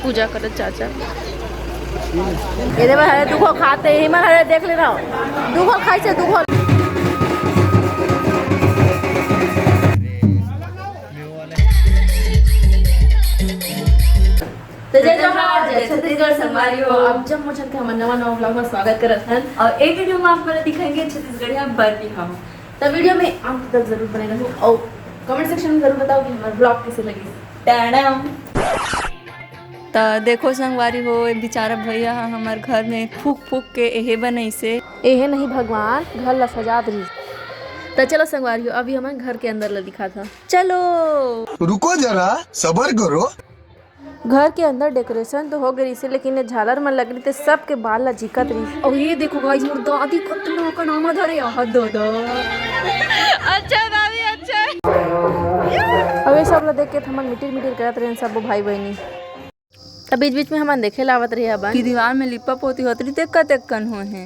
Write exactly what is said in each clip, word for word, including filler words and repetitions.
पूजा करत चाचा। ये दे भाई, दुगो खाते ही मन हरे, देख ले रहा हूँ। दुगो खाई से दुगो। तो जय जोहार, जय छत्तीसगढ़ संगवारी हो। अब जब मोचन के हमर नवा नवा vlog में स्वागत करत हन। और एक video में आप मन ला दिखाएंगे छत्तीसगढ़िया बर बिहाव। तो video में अंत तक जरूर बने रहू और comment section में जरूर बताओ कि हमर vlog कैसे लगी। टैडम। त देखो संगवारी हो, ए बेचारा भैया ह हमर घर में फूक फूक के एहे बनइसे। एहे नहीं भगवान, घर ला सजात रहिस। त चलो संगवारी हो, अभी हमन घर के अंदर ला दिखात हन। चलो। रुको जरा, सबर करो। घर के अंदर decoration तो हो गए रहिसे, लेकिन ये झालर मन लग रही थे, सबके बाल ला झिकत रहिस। और ये देखो guys, मोर दादी कतना का नाम धरे, आहा दादा। अच्छा दादी, अच्छा। अब ये सब ला देख के हमन मिटिर मिटिर करत रहे सब भाई बहनी। त बीच बीच में हमन देखे लावत रहे हबन कि दीवार में लिपा पोती होत रही, ते कतेक कन होए हे।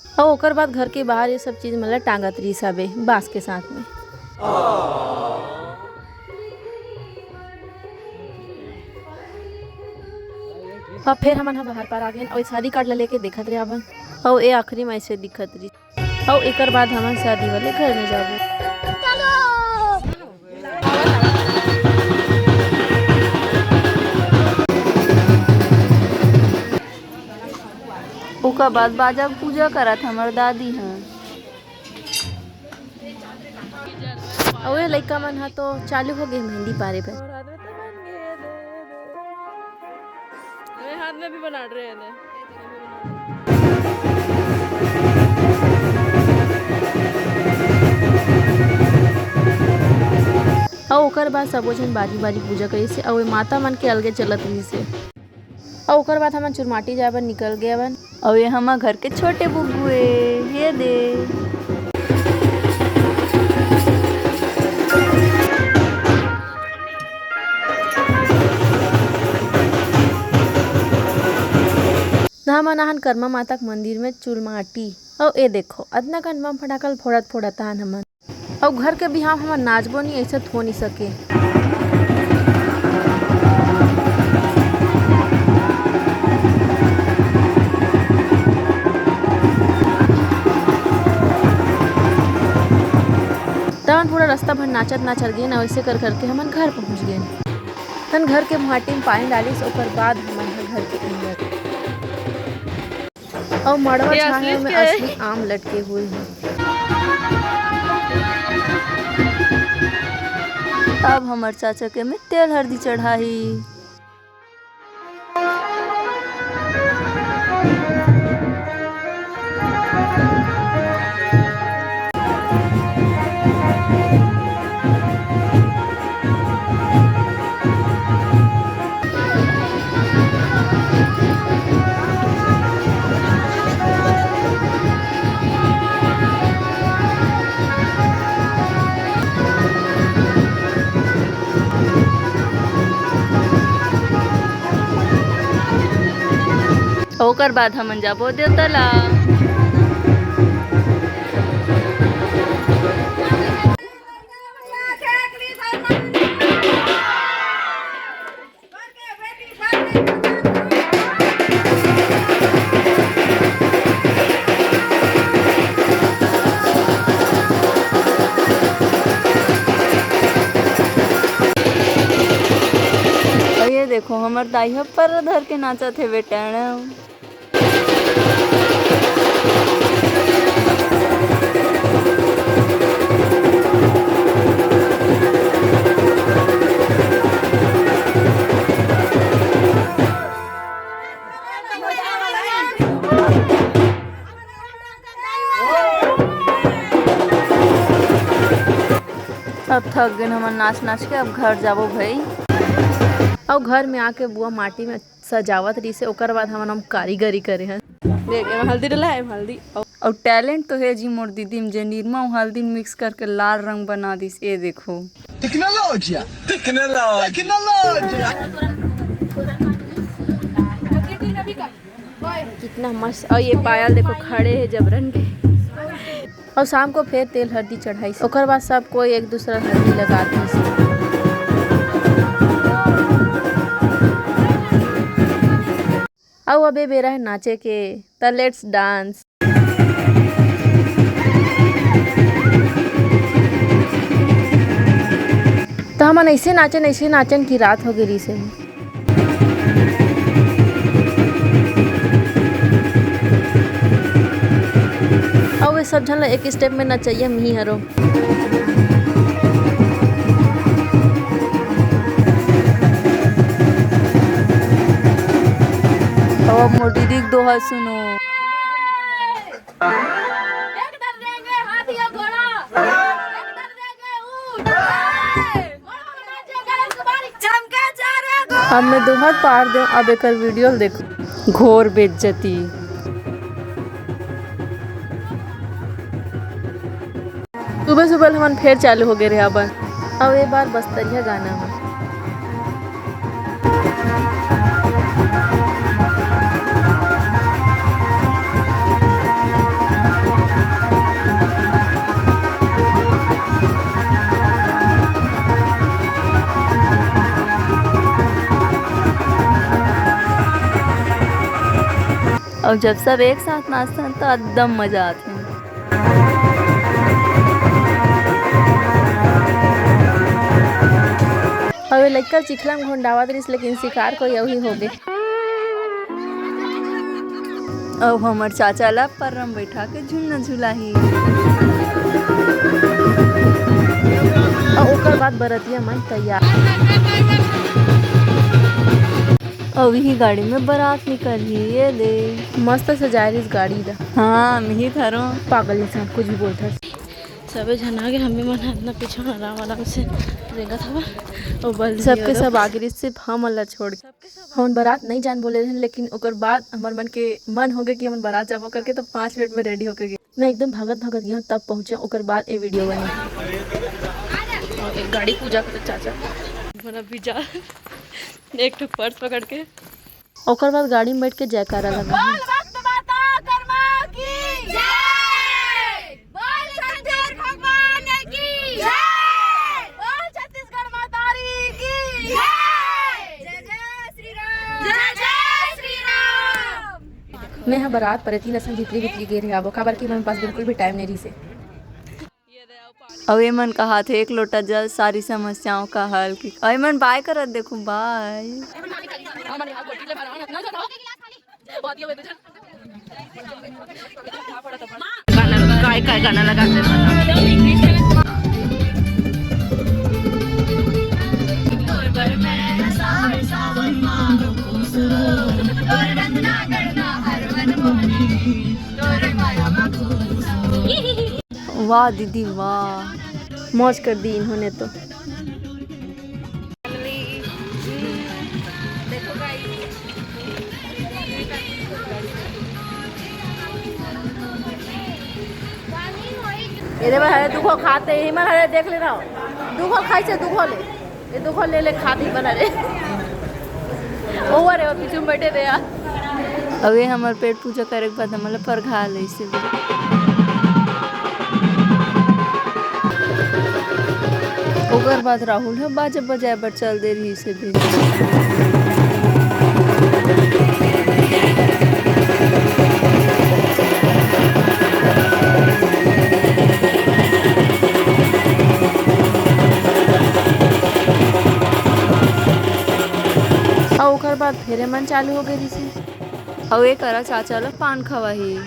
अउ ओकर बाद घर के बाहर ये सब चीज मन ला टांगत रहिस हबे बांस के साथ में। अब फिर हमन ह बाहर पार आ गेन अउ शादी कार्ड ला लेके देखत रहे हबन। अउ ए आखिरी में ऐसे दिखत रहिस। अउ एकर बाद हमन शादी वाले घर में जाबो। ओकर बाद बाजा पूजा करत हमर दादी ह। अउ ये लइका मन ह तो चालू हो गए मेहंदी पारे बर। मेरे हाथ में भी बना रहे हैं। अउ ओकर बाद सबो झन बारी बारी पूजा करिस हे, अउ ए माता मन के अलगे चलत रहिस हे। अउ ओकर बाद हमन चुरमाटी जाए बर निकल गे हवन। अउ ये हमर घर के छोटे बुग्गू ए, ये दे। त हमन आहन करमा माता के मंदिर में चुरमाटी। अउ ए देखो, अतना कन बम फटाका ल फोड़त फोड़त आहन हमन। अउ घर के बिहाव हमन नाचबो नहीं, ऐसे हो नहीं सके। तहन पूरा रास्ता भर नाचत नाचत गेन, अउ ऐसे कर करके हमन घर पहुंच गेन। तहन घर के माटी में पानी डालिस, ओकर बाद हमन ह घर के अंदर। अउ मड़वा ये छाहे असली में के असली आम लटके हुए हे। अब हमर चाचा के में तेल हरदी चढ़ाही। ओकर बाद हमन जाबो देवतला। अउ ये देखो, हमर दाई ह पर्रा धर के नाचत हे बेटा। अब थक गेन हमन नाच नाच के, अब घर जाबो भाई। अउ घर में आके बुआ माटी में सजावत रहिसे, ओकर बाद हमन हम कारीगरी करे हन। देख, एमा हल्दी डला है, एमा हल्दी। अउ, अउ talent तो हे जी मोर दीदी में, जे निरमा अउ हल्दी mix करके लाल रंग बना दिस। ए देखो। Technology, technology, technology। कितना मस्त। अउ ये पायल देखो, खड़े हे जबरन के। अउ शाम को फिर तेल हरदी चढ़ाइस। ओकर बाद सब कोई एक दूसरा हरदी लगात रहिस। अबे बेरा हे नाचे के, त let's dance। त हमन अइसे नाचन, अइसे नाचन कि रात हो गे रिहिस हे। अउ ए सब झन ला एक step में नचइया मिही हरो। अब मोर दीदी के दोहा सुनो। एक दर्द देंगे हाथी और घोड़ा, एक दर्द देंगे ऊंट। चमके चारों गोर। अब मैं दोहा पार देव, अब एकर video ल देखो। घोर बेइज्जती। सुबह सुबह हमन फेर चालू हो गे रहे अपन। अब ए बार बस्तरिया गाना हे। अउ जब सब एक साथ नाचथन, त एकदम मजा आथे। अउ ए लइका चिखला म घोंडावत रिहिस, लेकिन शिकार कोई अउ ही हो गे। अउ हमर चाचा ला पर्रा म बइठा के झुलना झुलाही। अउ ओकर बाद बरतिया मन तैयार। अउ इही गाड़ी में बरात निकलही, ये दे। मस्त सजाए रिहिस गाड़ी ला। हाँ, मिही थारो। पागल इंसान, कुछ भी बोलथस। सबे झन आगे, हमें मन ह इतना पीछे आराम, आराम से रेंगत हवा। ओ बल सबके सब आगे रिहिस, सिर्फ हमन ला छोड़ के। हमन बरात नइ जान बोले रहेन, लेकिन ओकर बाद हमर मन के मन हो गे कि हमन बरात जाबो करके, तो पाँच मिनट में ready होके गे। मैं एकदम भागत भागत गेहूँ, तब पहुँचे, ओकर बाद ए video बने। अउ एक गाड़ी पूजा करत चाचा, मन अभी जा, एक ठो पर्स पकड़ के। ओकर बाद गाड़ी में बैठ के जयकारा लगा। बोल वक्त माता कर्मा की जय, बोल शंकर भगवान की जय, बोल छत्तीसगढ़ महतारी की जय। जय जय श्री राम, जय जय श्री राम। मैं ह बरात बरती ल संग भीतरी भीतरी गे रहे आबो, काबर कि हमर पास बिल्कुल भी time नइ रिहिसे। अउ ए मन कहाथे, "एक लोटा जल, सारी समस्याओं का हल।" कि अउ ए मन बाय करत, देखो, बाय। गाना, काय, काय गाना लगाते हैं? वाह दीदी, वाह, मौज कर दी इन्होंने तो। ये दे भाई, दुखो खाते ही मन हरे देख ले रहा हो। दुखो खाई से दुखो ले। ये दुखो ले ले खाती बना रे। ओवर है, वो पीछे में बैठे थे यार। अबे हमर पेट पूजा करे के बाद हमन ल परघा ले से। ओकर बाद राहुल ह बाजा बजाए बर चल दे रिहिस हे। अउ ओकर बाद फेर एमन चालू हो गे रिहिस हे। अउ ए करा चाचा ल पान खवाही।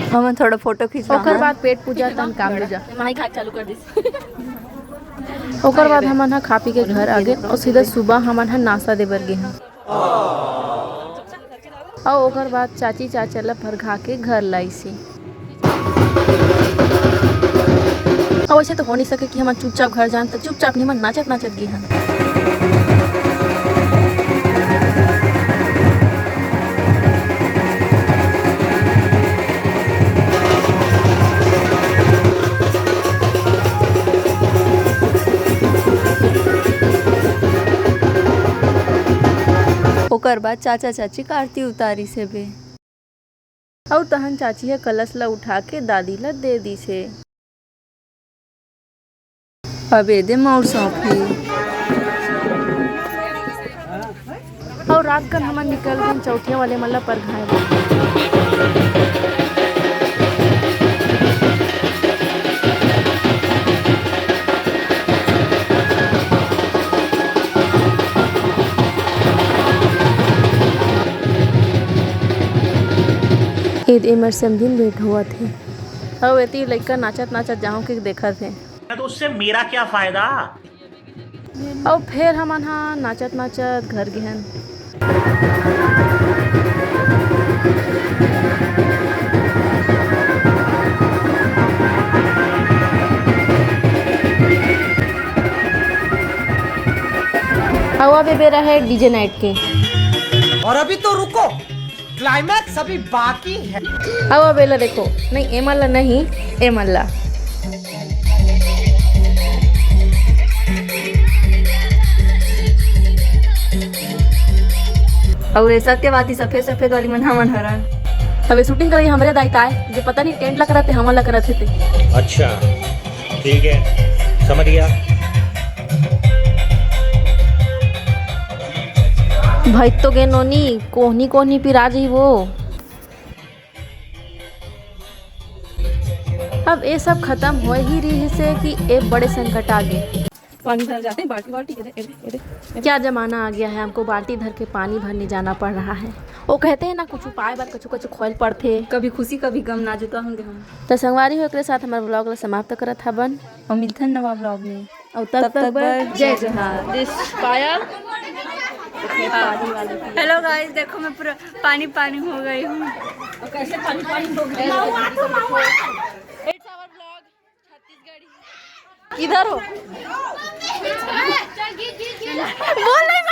हमन थोड़ा फोटो खींचना ओकर है। बाद पेट पूजा तन काम ले जा। माई खाए चालू कर दिस। ओकर बाद हमन ह खा पी के घर आ गेन अउ सीधा सुबह हमन ह नाश्ता दे बर गे हन। अउ ओकर बाद चाची चाचा ल फरघा के घर लाइस हे। अउ वइसे तो हो नइ सके कि हमन चुपचाप घर जान, त चुपचाप नहीं, हमन नाचत नाचत गे हन। ओकर बाद चाचा चाची क आरती उतारिस हेबे। अउ तहन चाची ह कलश ल उठा के दादी ल दे दिस हे। अब एदे मउर सौंपही। अउ रात कन हमन निकल गेन चौकिया वाले मन ल परघाए बर। ईद एमर समधिन भेंट होवत हे। अउ एती लइका नाचत नाचत जाहूं के देखत हे। तो उससे मेरा क्या फायदा? अउ फेर हमन हा नाचत नाचत घर गेहन। अउ अब ए बेरा हे डीजे नाइट के। और अभी तो रुको, क्लाइमैक्स अभी बाकी है। अउ अब एला देखो, नहीं, एमन ला नहीं, एमन ला। अउ ये सत्यवादी सफेद सफेद वाली मन हमन हरन। अबे शूटिंग करई हमरे दाई ताय, जे पता नहीं टेंट ला करत हे, हमन ला करत हे ते। अच्छा, ठीक है, समझ गया। भाई तो गे नोनी, कोहनी कोहनी पिरा जही वो। अब ये सब खत्म हो ही रही से कि ए बड़े संकट आ गए। पानी भर जाते हैं, बाल्टी, बाल्टी, एदे, एदे, एदे। क्या जमाना आ गया है, हमको बाल्टी धर के पानी भरने जाना पड़ रहा है। वो कहते हैं ना, कुछ उपाय बर कछु कछु खोल पड़थे। कभी खुशी, कभी गम, ना जुदा होंगे हम। तो संगवारी हो, एकरे साथ हमारे व्लॉग ला समाप्त करत हबन। अउ मिलथन नवा व्लॉग में। अउ तब तक बर जय जोहार। पायल। हेलो गाइस, देखो मैं पूरा पानी पानी हो गई हूँ। कैसे पानी पानी हो गई? It's our vlog Chhattisgarhi. किधर हो? बोल नहीं